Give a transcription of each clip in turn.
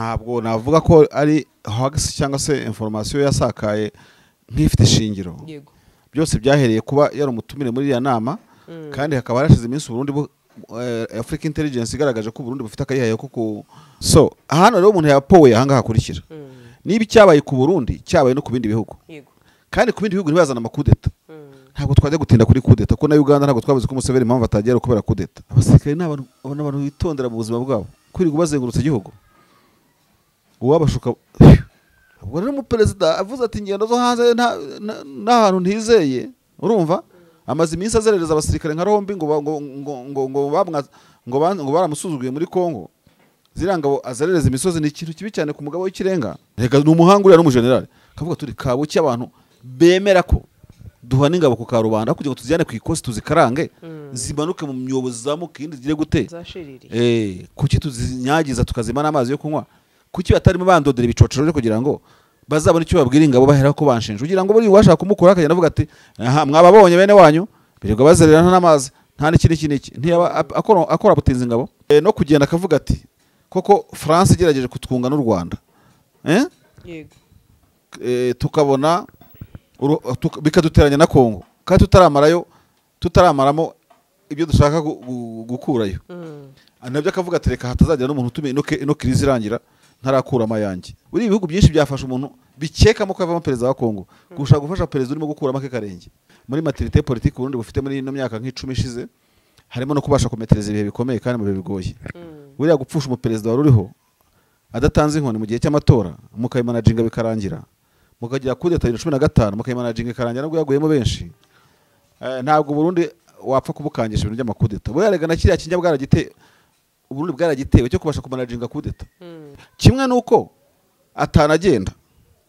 Ntabwo navuga ko ari hoax cyangwa se information yasakaye nk'ifite ishingiro. Yego. Byose byahereye kuba yari umutumire muri iriya nama, kandi hakaba harashize iminsi Burundi Africa Intelligence igaragaje ko Burundi bufite akayihaye ko ku so hano rero umuntu yapowe ahangaha hakurikira. Niba icyabaye ku Burundi cyabaye no ku bindi bihugu. Yego. Kandi ku bindi bihugu ntibazana amakudeta. Ntabwo twajya gutinda kuri kudeta ko na Uganda ntabwo twabuze ko Museveni impamvu atagera kubera kudeta. Abasirikare ni abantu bitondera mu buzima bwabo, kwirirwa bazengurutse igihugu. Uwabashuka ubwo rero umuperezida avuze ati ingendo zo hanze n'ahantu ntizeye, urumva amaze iminsi azerereza abasirikare nka Rombi ngo ngo ngo ngo ngo ngo baramusuzuguye muri Kongo. Ziriya ngabo azerereza imisozi ni ikintu kibi cyane ku mugabo w'ikirenga. Reka ni umuhanga uriya n'umujenerali kavuga turi kabuki abantu bemera ko duhana ingabo ku karubanda kugira ngo tuzijyane ku ikosi tuzikarange zimanuke mu myobo zizamuke indi zigire gute. Kuki tuzinyagiza tukazima n'amazi yo kunywa? Kuki batarimo bandodera ibicocero kugira ngo bazabone icyo babwira ingabo bahera ko banshinja, kugira ngo buri washaka kumukora akagenda avuga ati aha mwababonye bene wanyu birirwa bazerera n'amazi nta n'iki n'iki ntiyaba akora butinzi ingabo. No kugenda akavuga ati koko France igerageje kutwunga n'u Rwanda, yego, tukabona bikaduteranya na Kongo kandi tutaramarayo, tutaramaramo ibyo dushaka gukurayo. Nabyo akavuga ati reka hatazagira n'umuntu utume ino crise irangira ntarakura amayange. Uri ibihugu byinshi byafasha umuntu bikekamo ko avamo perezida wa Kongo gushaka gufasha perezida urimo gukuramo akarenge. Muri maturité politique Burundi bufite muri ino myaka nk'icumi ishize harimo no kubasha kumetereza ibihe bikomeye kandi mu bihe bigoye. Buriya gupfusha umuperezida wari uriho adatanze inkoni mu gihe cy'amatora mukayimanaginga bikarangira, mukagira coup d'etat 2015 mukayimanaginga ikarangira nubwo yaguyemo benshi. Ntabwo Burundi wapfa kubukangisha ibintu by'amakudeta. Buriya rega na kiriya kinya bwaragite Uburundi bwaragitewe cyo kubasha kumanaginga coup d'etat. Kimwe nuko atanagenda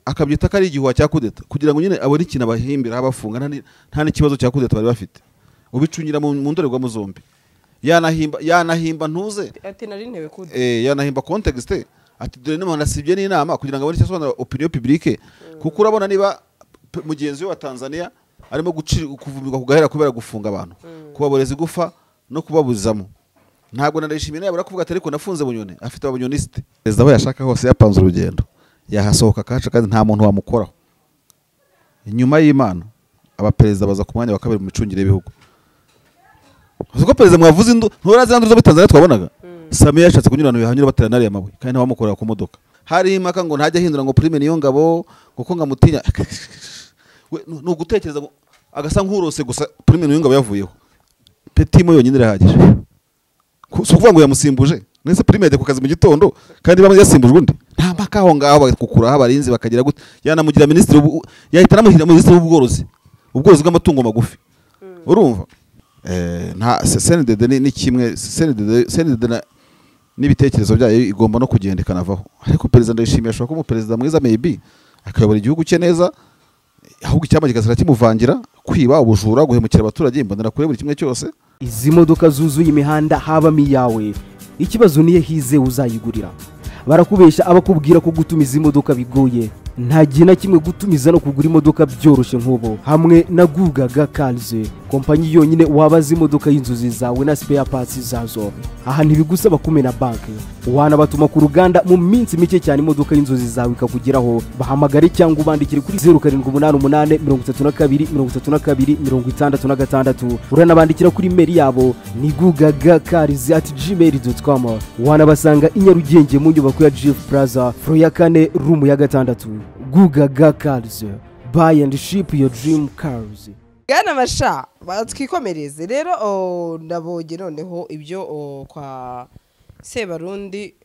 akabyita ko ari igihuha cya coup d'etat kugira ngo nyine abone ikintu abahimbira abafunga, nta n'ikibazo cya coup d'etat bari bafite. Ubicungira mu ndorerwamo zombi. Yanahimba ntuze ati nari ntebe coup d'etat. Yanahimba contexte ati dore n'umuntu asibye n'inama kugira ngo abone icyo asobanura opinion publique. Kuko urabona niba mugenzi we wa Tanzania arimo kuvumirwa kugahera kubera gufunga abantu, kubaboreza igufa no kubabuzamo. Ntabwo narishimiye nabura kuvuga ati ariko nafunze Bunyoni, afite ababunyoniste. Perezida aho yashaka hose yapanze urugendo, yahasohoka kaca kandi nta muntu wamukoraho. Inyuma y'Imana abaperezida baza ku mwanya wa kabiri mu micungire y'ibihugu. Uzi ko perezida mwavuze indu ntorazi zo muri Tanzania twabonaga. Samia yashatse kunyurana bihanyura baterana ariya mabuye kandi ntawamukorera ku modoka. Hari impaka ngo ntajya ahindura ngo Prime niyo ngabo kuko ngamutinya. Ni ugutekereza ngo agasa nk'urose gusa Prime niyo ngabo yavuyeho. Petit mo yonyine irahagije. Si ukuvuga ngo yamusimbuje. Nese Prime yajya ku kazi mu gitondo kandi bamaze yasimbujwe undi. Nta mpaka aho ngaho bakukuraho abarinzi bakagira gute. Yanamugira minisitiri yahita anamugira minisitiri w'ubworozi. Ubworozi bw'amatungo magufi. Urumva? Nta CNDD ni kimwe, CNDD n'ibitekerezo byayo igomba no kugenda ikanavaho. Ariko perezida Ndayishimiye ashobora kuba umuperezida mwiza maybe akayobora igihugu cye neza, ahubwo icyama kigasara kimuvangira kwiba, ubujura, guhemukira abaturage, imbonera kure buri kimwe cyose. Izi modoka zuzuye imihanda habamo iyawe, ikibazo niye hize uzayigurira. Barakubesha abakubwira ko gutumiza imodoka bigoye. Nta gihe na kimwe gutumiza no kugura imodoka byoroshye nk'ubu hamwe na Gugaga Cars, kompanyi yonyine wabaza imodoka y'inzozi zawe na spare parts zazo. Aha ntibigusaba kumena banki, wanabatuma ku ruganda mu minsi mike cyane imodoka y'inzozi zawe ikakugeraho. Bahamagare cyangwa ubandikire kuri 0788 32 32 66. Uranabandikira kuri mail yabo ni gugagacars@gmail.com. Wanabasanga i Nyarugenge mu nyubako ya Jeff Plaza, floor ya 4, room ya 6. Gugaga Cars, buy and ship your dream cars. Bwana Masha, twikomereze rero. Ndabonye noneho ibyo kwa Sebarundi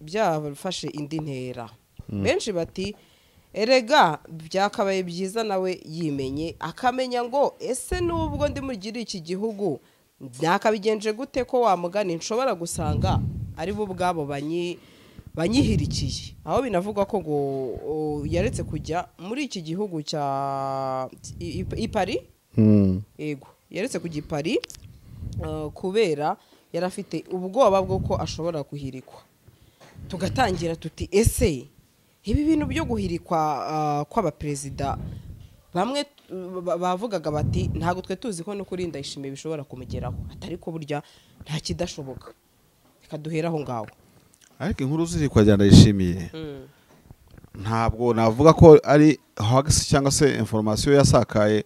byafashe indi ntera. Benshi bati erega byakabaye byiza nawe yimenye akamenya ngo ese nubwo ndi mugiri iki gihugu byakabigenje gute ko wamugani nshobora gusanga ari bo ubwabo banyihirikiye. Aho binavugwa ko ngo yaretse kujya muri iki gihugu cya i Paris. Yego, yaretse kujya i Paris kubera yarafite ubwoba bwo ko ashobora guhirikwa. Tugatangira tuti ese ibi bintu byo guhirikwa kw'abaperezida bamwe bavugaga bati ntago twe tuzi ko no kuri Ndayishimiye bishobora kumugeraho, atari ko burya nta kidashoboka. Reka duhera aho ngaho. Ariko inkuru ziri kwa Ndayishimiye ntabwo navuga ko ari hoax cyangwa se information yasakaye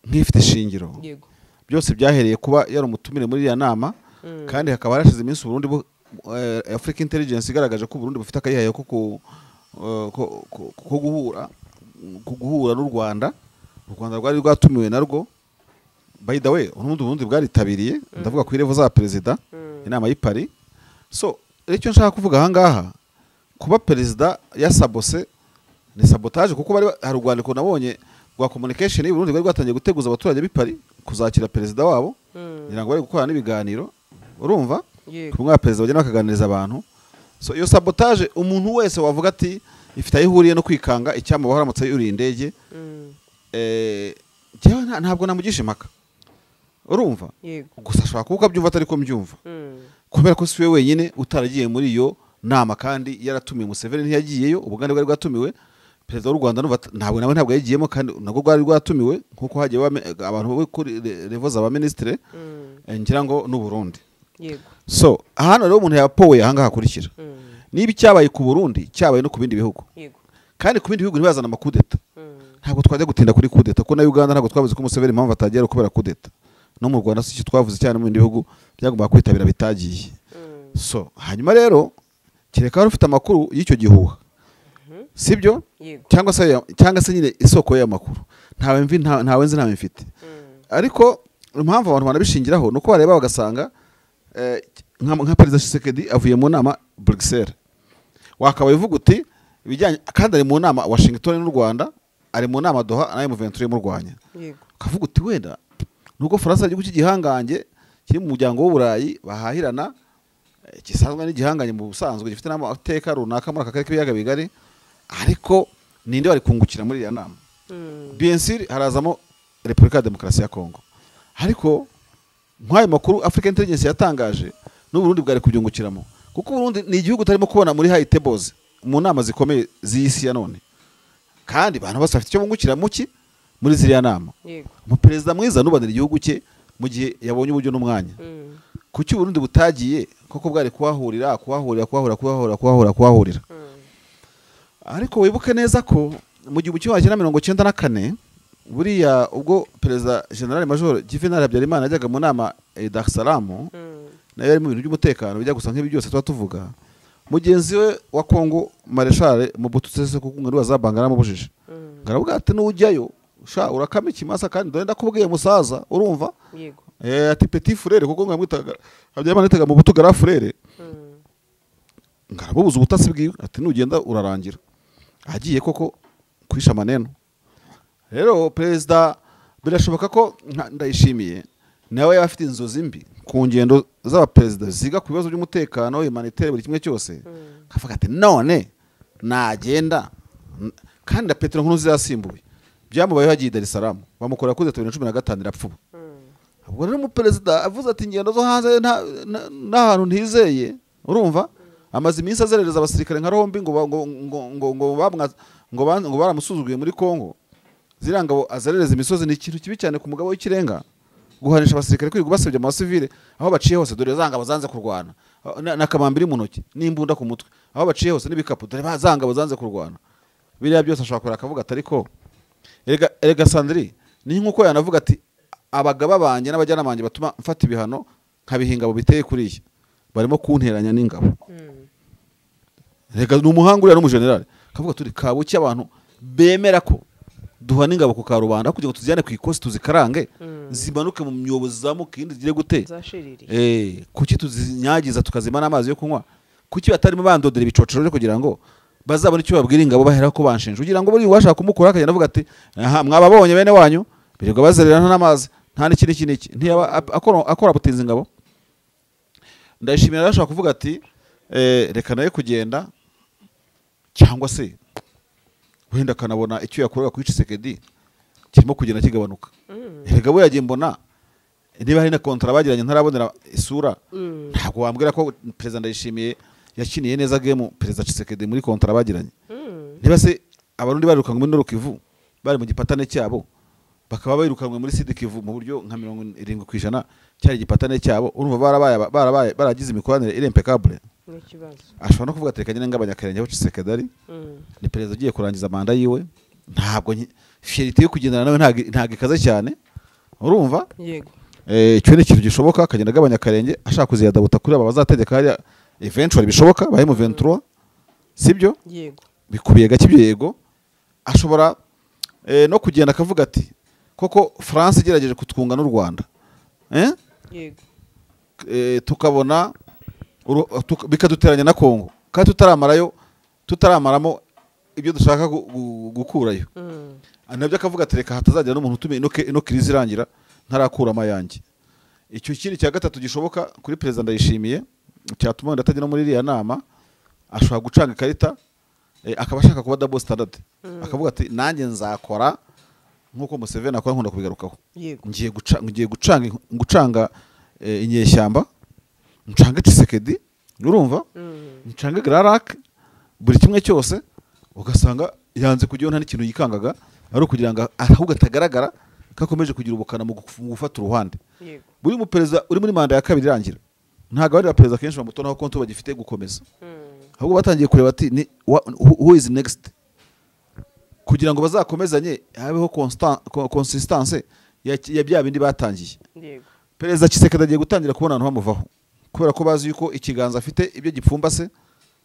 nk'ifite ishingiro. Yego. Byose byahereye kuba yari umutumire muri iriya nama, kandi hakaba harashize iminsi Burundi Africa Intelligence igaragaje ko Burundi bufite akayihaye ko guhura n'u Rwanda. U Rwanda rwari rwatumiwe narwo. By the way, urundi Burundi bwaritabiriye, ndavuga ku irevo za president inama y'i Paris. So icyo nshaka kuvuga aha ngaha, kuba president yasabose ni sabotage, kuko bari hari urwandiko nabonye rwa communication y'u Burundi bwari rwatangiye guteguza abaturage b'i Paris kuzakira president wabo, ngira ngo bari gukora n'ibiganiro, urumva kumwe president bagenda bakaganiriza abantu. So iyo sabotage umuntu wese wavuga ati ifite ayihuriye no kwikanga icyama baharamutse yuriye indege, ntabwo namugisha impaka, urumva. Gusa ashobora kuba abyumva atari ko mbyumva, kubera ko si we wenyine utaragiye muri iyo nama, kandi yaratumiwe. Museveni ntiyagiyeyo, Ubugande bwari bwatumiwe, perezida w'u Rwanda ntabwo nawe ntabwo yagiyemo, kandi nabwo rwari rwatumiwe nkuko hagiye abantu bo kuri level za ba ministre, ngira ngo n'u Burundi. So hano rero umuntu yapowe aha ngaha hakurikira, niba icyabaye ku Burundi cyabaye no ku bindi bihugu, kandi ku bindi bihugu ntibazana amakudeta. Ntabwo twajya gutinda kuri kudeta, ko na Uganda ntabwo twavuze ko Museveni impamvu atagiye kubera kudeta, no mu Rwanda si twavuze cyane, mu bindi bihugu byagombaga kwitabira bitagiye. So hanyuma rero kereka wari ufite amakuru y'icyo gihuha, sibyo? Cyangwa se nyine isoko y'amakuru ntawe mvi, ntawe nzi, ntawe mfite. Ariko impamvu abantu banabishingiraho nuko bareba bagasanga nka Perezida Tshisekedi avuye mu nama Bruxelles, wakabaye uvuga uti ibijyanye, kandi ari mu nama Washington n'u Rwanda, ari mu nama Doha na M23 mu Rwanda, ukavuga uti wenda nubwo Faransa igihugu cy'igihangange kiri mu muryango w'Uburayi bahahirana, gisanzwe n'igihanganye mu busanzwe, gifite n'amateka runaka muri aka karere k'ibiyaga bigari, ariko ninde wari kungukira muri iriya nama? Bien sûr harazamo Repubulika ya Demokarasi ya Kongo, ariko nk'ayo makuru African Intelligence yatangaje n'u Burundi bwari kubyungukiramo, kuko Burundi ni igihugu utarimo kubona muri high tables mu nama zikomeye z'isi ya none, kandi abantu bose bafite icyo bungukira muki muri ziriya nama. Umuperezida mwiza nubanira igihugu cye mu gihe yabonye uburyo n'umwanya. Kuki Burundi butagiye koko bwari kuhahurira kuhahurira kuhahurira kuhahurira kuhahurira kuhahurira? Ariko wibuke neza ko mu 1994 buriya ubwo Perezida General Major Juvenal Habyarimana yajyaga mu nama Dar es Salaam, nayo yari mu bintu by'umutekano bijya gusa nk'ibi byose tuba tuvuga, mugenzi we wa Kongo Marshal Mobutu Sese Seko ngo wazabanga aramubujije, ngaravuga ati nujyayo sha urakama ikimasa, kandi dore ndakubwiye musaza, urumva? Yego. Ati petit frère, kuko ngamwitaga Habyarimana yitaga Mobutu grand frère, ngarabubuza ubutasi bwiwe, ati nugenda urarangira. Agiye koko kwisha maneno. Rero perezida birashoboka ko Ndayishimiye nawe yaba afite inzozi mbi ku ngendo z'abaperezida ziga ku bibazo by'umutekano humanitaire buri kimwe cyose, akavuga ati none nagenda, kandi na Petero Nkurunziza yasimbuye byamubayeho agiye Dar es Salaam bamukora kudeta 2015 irapfuba. Ubwo rero umuperezida avuze ati ingendo zo hanze n'ahantu ntizeye, urumva amaze iminsi azerereza abasirikare nka Rombi ngo ngo ngo ngo ngo baramusuzuguye muri Kongo, ziriya ngabo azerereza imisozi ni ikintu kibi cyane ku mugabo w'ikirenga, guhanisha abasirikare kwirirwa basebya amasivile aho baciye hose, dore za ngabo zanze kurwana na kamambiri mu ntoki n'imbunda ku mutwe, aho baciye hose n'ibikapu, dore za ngabo zanze kurwana. Biriya byose ashobora kureka akavuga ati ariko erega Sandri ni nkuko yanavuga ati abagaba banjye n'abajyanama banjye batuma mfata ibihano nkabihinga biteye kuriya, barimo kunteranya n'ingabo. Reka ni umuhanga uriya n'umujenerali kavuga turi kabuki abantu bemera ko duhana ingabo ku karubanda kugira ngo tuzijyane ku ikosi tuzikarange, zimanuke mu myobo zizamuke indi zigire gute, kuki tuzinyagiza tukazima n'amazi yo kunywa, kuki batarimo bandodera ibicocero byo kugira ngo bazabone icyo babwira ingabo bahera ko banshinja, kugira ngo buri washaka kumukora akagenda avuga ati aha mwababonye bene wanyu birirwa bazerera nta n'amazi nta n'iki n'iki n'iki, ntiyaba akora butinze ingabo. Ndayishimira arashaka kuvuga ati reka nawe kugenda, cyangwa se wenda akanabona icyo yakorera kuri Tshisekedi kirimo kugenda kigabanuka. Erega we yagiye mbona niba hari na kontra bagiranye ntarabonera isura, ntabwo wambwira ko Perezida Ndayishimiye yakiniye neza game Perezida Tshisekedi muri kontra bagiranye. Niba se abarundi barukanwe muri Nord Kivu bari mu gipatane cyabo, bakaba birukanwe muri Sud Kivu mu buryo nka 70% cyari igipatane cyabo, urumva barabaye baragize imikoranire iri impeccable. Ashobora no kuvuga ati reka nyine ngabanya aho Tshisekedi ni perezida ugiye kurangiza manda yiwe, ntabwo fierté yo kugendana nawe ntabwo ikaze cyane, urumva? Yego. Icyo ni ikintu gishoboka, akagenda agabanya akarenge ashaka kuziyadabuta kuri aba bazategeka hariya eventually bishoboka ba M23, sibyo? Yego. Bikubiye gake ibyo, yego. Ashobora no kugenda akavuga ati koko France igerageje kutwunga n'u Rwanda, Yego. Tukabona bikaduteranya na Kongo kandi tutaramaramo ibyo dushaka gukurayo. Nabyo akavuga ati reka hatazagira n'umuntu utume ino crise irangira ntarakuramo ayanjye. Icyo kindi cya gatatu gishoboka kuri Perezida Ndayishimiye cyatuma wenda atajya no muri iriya nama, ashobora gucanga ikarita, akaba ashaka kuba double standard, akavuga ati nanjye nzakora nkuko Museveni akora, nkunda kubigarukaho. Ngiye gucanga inyeshyamba, ncange Tshisekedi, urumva? Ncange Grarak, buri kimwe cyose ugasanga yanze kujyaho nta n'ikintu yikangaga, ari ukugira ngo ahubwo atagaragara kakomeje kugira ubukana mu gufata uruhande. Buri muperezida uri muri manda ya kabiri irangira, ntabwo abandi baperezida kenshi bamutonaho konti bagifite gukomeza, ahubwo batangiye kureba ati ni who is next, kugira ngo bazakomezanye habeho consistance ya bya bindi batangiye. Perezida Tshisekedi agiye gutangira kubona abantu bamuvaho kubera ko bazi yuko ikiganza afite ibyo gipfumbase,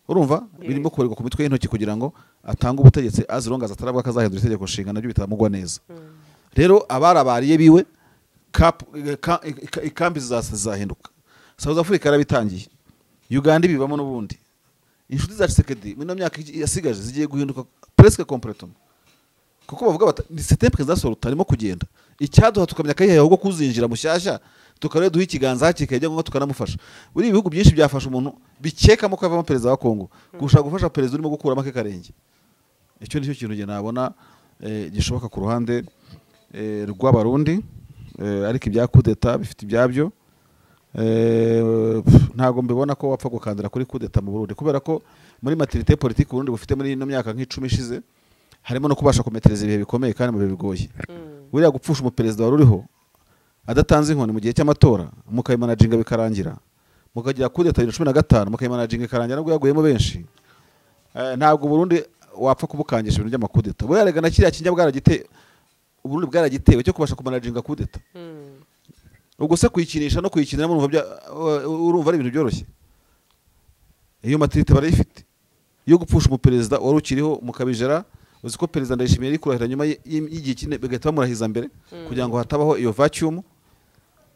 urumva, birimo kubarirwa ku mitwe y'intoki kugira ngo atange ubutegetsi azirongaza atarabwa akazahindura itegeko nshinga, nabyo bitamugwa neza. Rero abarabariye biwe ikambi zizahinduka. South Africa yarabitangiye, Uganda ibibamo n'ubundi. Inshuti za Tshisekedi muri ino myaka yasigaje zigiye guhinduka presque complètement, kuko bavuga bati ni c'est un président sortant arimo kugenda, icyaduha tukamenya akayihaye ahubwo kuzinjira mushyashya tukarere duha ikiganza hakikaye cyangwa tukanamufasha. Buri ibihugu byinshi byafasha umuntu bikekamo ko avamo perezida wa Kongo gushaka gufasha perezida urimo gukuramo ake karenge. Icyo nicyo kintu nge nabona gishoboka ku ruhande rw'Abarundi, ariko ibya kudeta bifite ibyabyo. Ntabwo mbibona ko wapfa gukandira kuri kudeta mu Burundi, kubera ko muri maturité politique Burundi bufite muri ino myaka nk'icumi ishize harimo no kubasha kumetereza ibihe bikomeye kandi mu bihe bigoye. Buriya gupfusha umuperezida wari uriho adatanze inkoni mu gihe cy'amatora mukayimanaginga bikarangira, mukagira kudeta 2015 mukayimanaginga ikarangira nubwo yaguyemo benshi, ntabwo Burundi wapfa kubukangisha ibintu by'amakudeta. Buriya rega na kiriya kinya bwaragite Burundi bwaragitewe cyo kubasha kumanaginga kudeta. Ubwo se kuyikinisha no kuyikinira urumva ari ibintu byoroshye. Iyo maturité barayifite yo gupfusha umuperezida wari ukiriho mukabijera. Uzi ko Perezida Ndayishimiye yari kurahira nyuma y'igihe kinini bagahita bamurahiza mbere kugira ngo hatabaho iyo vacuum.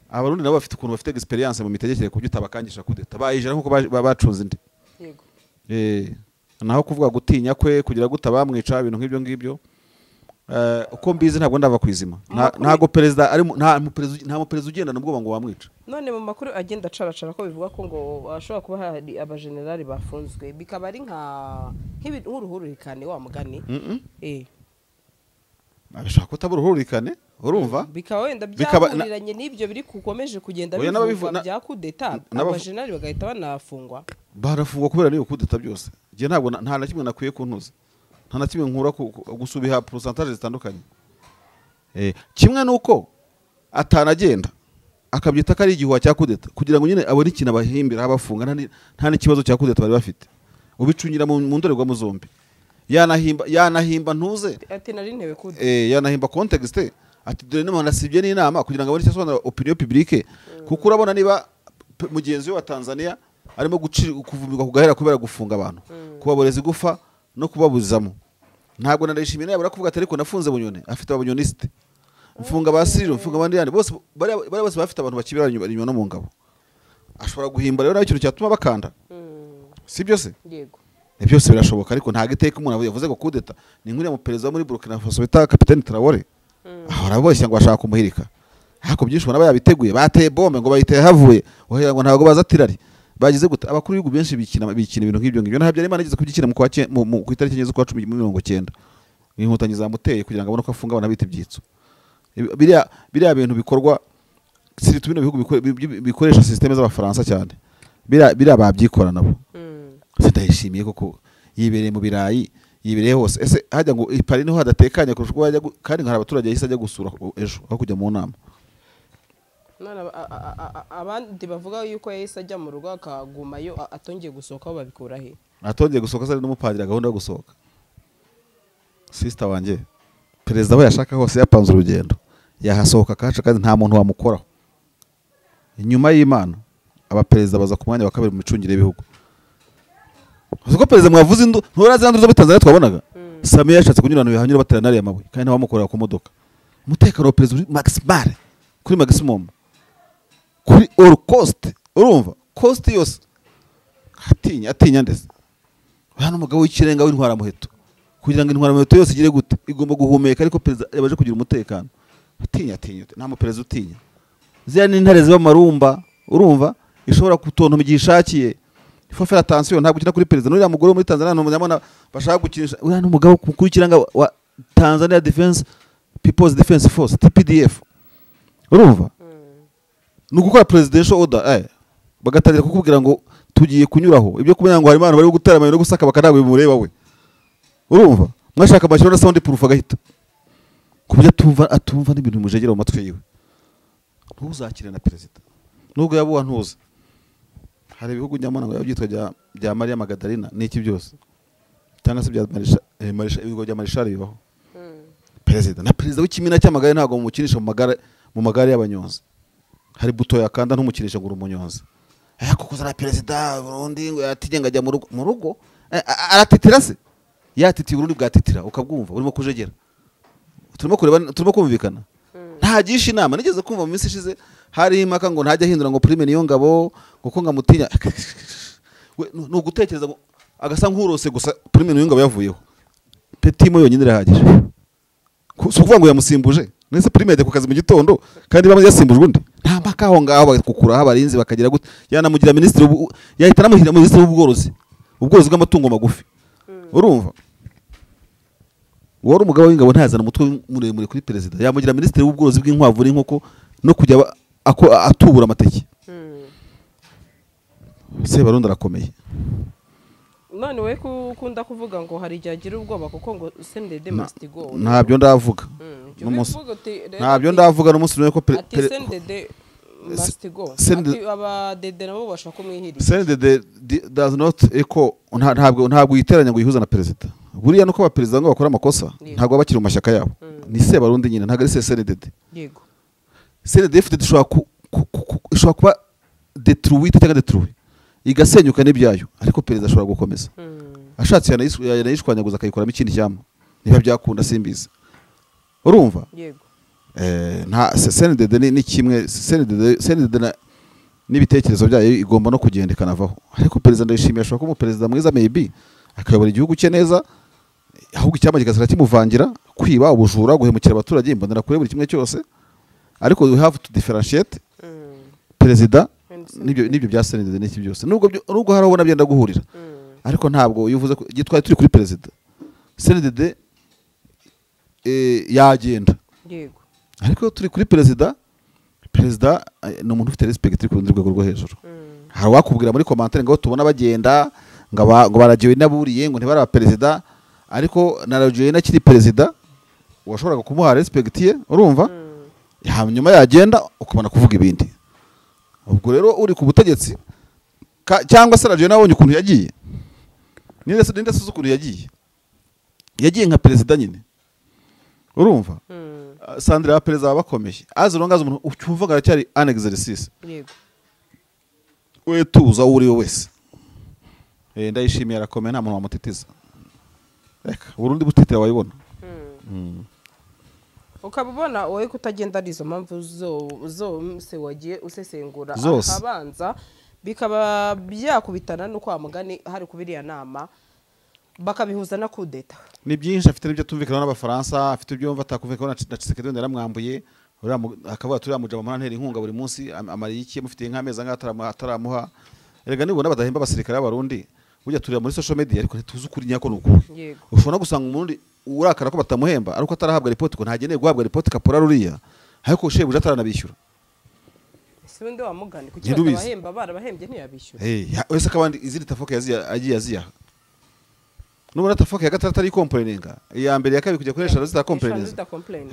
Abarundi nabo bafite ukuntu bafite experience mu mitegekere ku byo utabakangisha kudeta, bayijera nkuko bacunze indi. Yego. Naho kuvuga gutinya kwe kugira guta bamwica ibintu nk'ibyo ngibyo, uko mbizi ntabwo ndava kwizima. Ntago perezida ari nta muperezida ugendana ubwoba ngo wamwica. None mu makuru agenda acaracara ko bivuga ko ngo ashobora kuba hari abagenerali bafunzwe, bikaba ari nka nk'uruhururikane wa mugani. Abashaka kutabura uruhururikane, urumva? Bikaba wenda byahuriranye n'ibyo biri kukomeje kugenda bivugwa bya kudeta, abagenerali bagahita banafungwa. Barafungwa kubera niyo kudeta byose. Ngiye ntabwo nta na kimwe nakwiye kuntuza, nta na kimwe nkura gusubiha pourcentage zitandukanye. Kimwe nuko atanagenda akabyita ko ari igihuha cya kudeta kugira ngo nyine abone ikintu abahimbira abafunga, nta n'ikibazo cya kudeta bari bafite. Ubicungira mu ndorerwamo zombi, yanahimba ntuze ati nari ntebe kudeta, yanahimba context ati dore n'umuntu asibye n'inama kugira ngo abone icyo asobanura opinion publique, kuko urabona niba mugenzi we wa Tanzania arimo kuvumirwa ku gahera kubera gufunga abantu, kubaboreza igufa no kubabuzamo. Ntabwo Ndayishimiye yabura kuvuga ati ariko nafunze Bunyoni, afite ababunyoniste, mfunga ba Cyril, mfunga abandi yandi bose, bari bose bafite abantu bakibira inyuma no mu ngabo. Ashobora guhimba rero nawe ikintu cyatuma bakanda, si byo se? Yego, byose birashoboka, ariko nta giteka umuntu yavuze ngo kudeta ni nkuriya mu perezida muri Burkina Faso bita Capitaine Traoré, ahora boshye ngo bashaka kumuhirika, ariko byinshi ubona bayabiteguye, bateye bombe ngo bayiteye havuye, oya ngo ntabwo bazatirari bagize gute. Abakuru b'ibihugu benshi bikina ibintu nk'ibyo ngibyo. Na Habyarimana yigeze kubyikina mu itariki 4 z'ukwa 10 1990, inkotanyi zamuteye kugira ngo abone ko afunga abana bita ibyitso. Biriya bintu bikorwa siritu bino bihugu bikoresha systeme z'Abafaransa cyane, biriya babyikora nabo. Ndayishimiye koko yibereye mu birayi, yibereye hose. Ese hajya ngo i Paris niho hadatekanye kurusha uko yajya, kandi hari abaturage yahise ajya gusura ejo aho kujya mu nama. None abandi bavuga yuko yahise ajya mu rugo akagumayo atongeye gusohoka, aho babikura he? Atongeye gusohoka se n'umupadiri gahunda yo gusohoka. Sister wanjye, perezida aho yashaka hose yapanze urugendo, yahasohoka kaca kandi nta muntu wamukoraho. Inyuma y'Imana abaperezida baza ku mwanya wa kabiri mu micungire y'ibihugu. Uko perezida mwavuze indu nturazi zo muri Tanzania twabonaga. Samia yashatse kunyurana bihanyura baterana ariya mabuye kandi ntawamukorera ku modoka. Umutekano wa perezida uri maximal, kuri maximum, kuri all cost, urumva cost yose. Atinya ndetse hano umugabo w'ikirenga w'intwara muheto, kugira ngo intwara muheto yose igire gute igomba guhumeka, ariko perezida yabaje kugira umutekano. Atinya nta mu perezida utinya. Ziriya ni intare ziba marumba, urumva ishobora kutontoma igihe ishakiye. Il faut faire attention, ntabwo ukina kuri perezida. N'uriya mugore wo muri Tanzania n'umunyamana bashaka gukinisha, uriya ni umugabo mukuru w'ikirenga wa Tanzania Defense People's Defense Force TPDF, urumva ni ugukora presidential order, bagatangira kukubwira ngo tugiye kunyuraho. Ibyo kumenya ngo hari abantu bari gutera amabuye no gusaka bakanagwe bimureba we, urumva mwashaka amashyira na sound proof agahita kubyo atumva n'ibintu bimujegera mu matwi yiwe. Ntuzakire na perezida nubwo yabuwa ntuza. Hari ibihugu nyamana ngo yabyitwa bya Maria Magdalena n'iki byose, cyangwa se bya Marisha, ibigo bya Marishal bibaho. Perezida na perezida w'ikimina cy'amagare ntabwo mumukinisha mu magare y'abanyonzi. Hari buto yakanda ntumukinisha ngo urumunyonzi. Kuko na perezida Burundi ngo yatigenga ajya mu rugo aratitira se yatitiye Burundi bwatitira ukabwumva urimo kujegera. Turimo kureba, turimo kumvikana. Ntagisha inama. Nigeze kumva mu minsi ishize hari impaka ngo ntajya ahindura ngo prime niyo ngabo kuko ngamutinya. Ni ugutekereza ngo agasa nkurose gusa prime niyo ngabo yavuyeho. Petimo yonyine irahagije. Si ukuvuga ngo yamusimbuje. Nese prime yajya ku kazi mu gitondo kandi bamwe yasimbujwe undi. Nta mpaka aho ngaho bakukuraho abarinzi bakagira gute. Yanamugira minisitiri, yahita anamugira minisitiri w'ubworozi, ubworozi bw'amatungo magufi. Urumva wari umugabo w'ingabo ntazana umutwe muremure kuri perezida, yamugira minisitiri w'ubworozi bw'inkwavu n'inkoko no kujya atubura amateke. Sebarundi arakomeye. None we kukunda kuvuga ngo hari igihe agira ubwoba kuko ngo CNDD must go. Ntabyo ndavuga. Ntabyo ndavuga n'umunsi n'umwe ko CNDD must go. Ati aba DD nabo bashaka kumwihirira. CNDD does not echo, ntabwo yiteranya ngo yihuza na perezida. Buriya nuko abaperezida ngo bakora amakosa ntabwo bakiri mu mashyaka yabo. Ni Sebarundi nyine ntabwo ari CNDD. Yego. CNDD ishobora kuba détruite cyangwa détruit, igasenyuka n'ibyayo, ariko perezida ashobora gukomeza. Ashatse yanayishwanyaguza akayikoramo ikindi cyama niba byakunda simbizi. Urumva? Yego. Nta CNDD ni kimwe, CNDD n'ibitekerezo byayo igomba no kugenda ikanavaho. Ariko perezida ndayishimiye ashobora kuba umuperezida mwiza maybe akayobora igihugu cye neza, ahubwo icyama kigasara kimuvangira kwiba, ubujura, guhemukira abaturage, imbonera kure buri kimwe cyose. Ariko we have to differentiate perezida n'ibyo bya CNDD n'iki byose, nubwo hari ubona byenda guhurira, ariko ntabwo iyo uvuze gitwaye turi kuri perezida CNDD yagenda. Yego. Ariko turi kuri perezida, perezida ni umuntu ufite respect ku rundi rwego rwo hejuru. Hari wakubwira muri commentaire ngo tubona bagenda ngo baragiwe naburiye ngo ntibari abaperezida, ariko naragiwe nakiri perezida washoboraga kumuha respect ye, urumva? Hanyuma yagenda ukabona kuvuga ibindi. Ubwo rero uri ku butegetsi cyangwa se radio nabonye ukuntu yagiye, ninde se ukuntu yagiye, yagiye nka perezida nyine, urumva? Sandra perezida bakomeye azirongaza umuntu ucyumva aracyari an exercice. Yego. We tuza uri wese. Ndayishimiye arakomeye nta muntu wamutitiza. Reka Burundi butitira wayibona. Ukabubona wowe kutagenda ari izo mpamvu zo se wagiye usesengura akabanza bikaba byakubitana no kwa mugani hari kubiriya nama bakabihuza na kudeta. Ni byinshi afite n'ibyo tumvikana n'abafaransa, afite ibyo yumva atakumvikana na Tshisekedi yaramwambuye, akavuga turiya mujama mpora inkunga buri munsi amariye iki mufitiye nk'amezi angahe ataramuha. Erega nibona badahemba abasirikare b'Abarundi burya turira muri social media ariko ntituzi ukuri nyako nukuwe. Ushobora gusanga umurundi urakara ko batamuhemba ariko atarahabwa report ko ntageneye guhabwa report kapora ruriya, ariko shebuja ataranabishyura. Ese undi wamugani kuki batabahemba, barabahembye ntiyabishyura. Wese akabandi izindi tafoka yaziya agiye aziya. Nubona tafoka ya gatatu ari complaininga, iya mbere ya kabiri kujya koresha zita complaininga.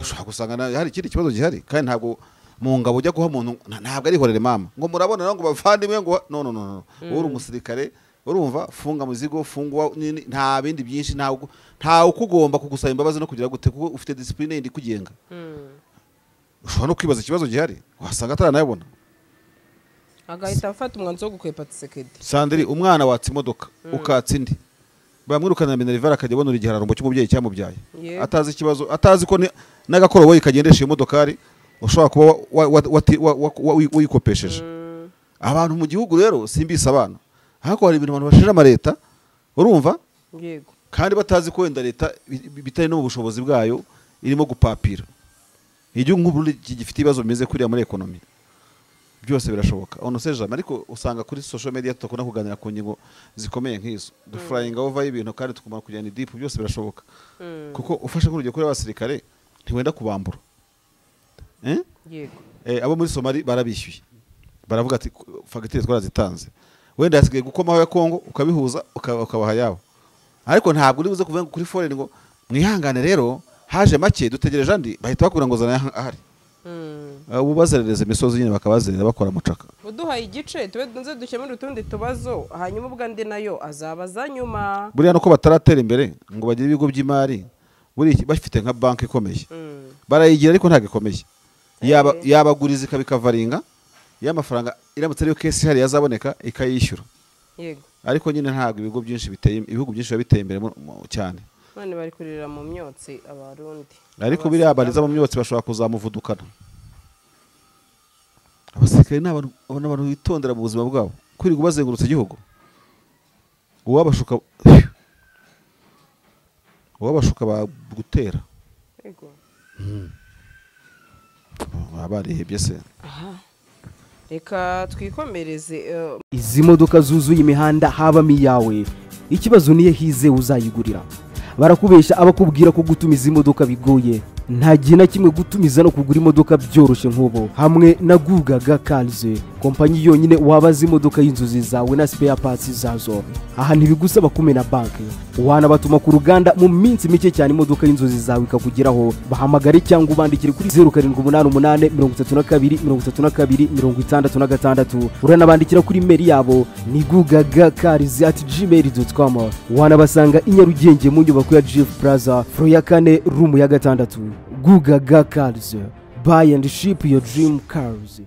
Ushobora gusanga hari ikindi kibazo gihari kandi ntabwo Mu ngabo ujya guha umuntu ntabwo ari horere mama ngo murabona ngo bavandimwe ngo no no no, uri umusirikare urumva, funga muzigo, fungwa, nta bindi byinshi, nta ukugomba kugusaba imbabazi no kugira gute, kuko ufite discipline yindi kugenga. Ushobora no kwibaza ikibazo gihari wasanga ataranayabona, agahita afata umwanzuro wo gukwepa Tshisekedi. Sandri, umwana watsa imodoka ukatsa indi, bamwirukana Minerval akajya abonora igihararumbo cy'umubyeyi cyamubyaye, atazi ikibazo, atazi ko n'agakoroboyi kagendesha iyo modokari ushobora kuba wayikopesheje. Abantu mu gihugu rero simbisa abana, ariko hari ibintu abantu bashira amareta urumva, yego, kandi batazi ko wenda leta bitari no mu bushobozi bwayo irimo gupapira. Igihugu nk'Uburundi gifite ibibazo bimeze kuriya muri economy, byose birashoboka on sait jamais, ariko usanga kuri social media tutakunda kuganira ku ngingo zikomeye nk'izo, duflying over ibintu kandi tukumara kujyana deep, byose birashoboka. Kuko ufashe nk'urugero kuri abasirikare ntiwenda kubambura. Yego. Abo muri Somali barabishyuye, baravuga ati fagitire twarazitanze, wenda hasigaye gukomaho ya Kongo ukabihuza ukabaha yabo, ariko ntabwo uri buze kuvuga kuri foreign ngo mwihangane rero haje make dutegereje andi, bahita bakura ngo zana ahari. Ubu bazerereza imisozi nyine bakabazerera bakora mucaka. Uduhaye igice tube nze dukemura utundi tubazo, hanyuma ubwo andi nayo azabaza nyuma. Buriya nuko bataratera imbere ngo bagire ibigo by'imari, buri bafite nka banki ikomeye barayigira ariko ntabwo ikomeye, yabaguriza ikabikavaringa y'amafaranga iramutse ariyo kesi hari yazaboneka ikayishyura. Yego. Ariko nyine ntabwo ibigo byinshi biteye, ibihugu byinshi biteye imbere cyane. None bari kurira mu myotsi abarundi. Ariko biriya bariza mu myotsi bashobora kuzamuvudukana. Abasirikare n'abantu bitondera mu buzima bwabo, kwirirwa bazengurutse igihugu. Uwabashuka bagutera. Yego. Abarihebye se. Aha. Reka twikomereze. Izi modoka zuzuye imihanda habamo iyawe, ikibazo niye hize uzayigurira. Barakubesha abakubwira ko gutumiza imodoka bigoye, nta gihe na kimwe gutumiza no kugura imodoka byoroshye nk'ubu. Hamwe na Gugaga Cars, kompanyi yonyine wabaza imodoka y'inzozi zawe na spare parts zazo. Aha ntibigusaba kumena banki, wanabatuma ku ruganda mu minsi mike cyane imodoka y'inzozi zawe ikakugeraho. Bahamagare cyangwa ubandikire kuri 0788 32 32 66. Uranabandikira kuri mail yabo ni gugagacars@gmail.com. Wanabasanga i Nyarugenge mu nyubako ya GF Plaza, floor ya 4, room ya 6. Gugaga Cars, buy and ship your dream cars.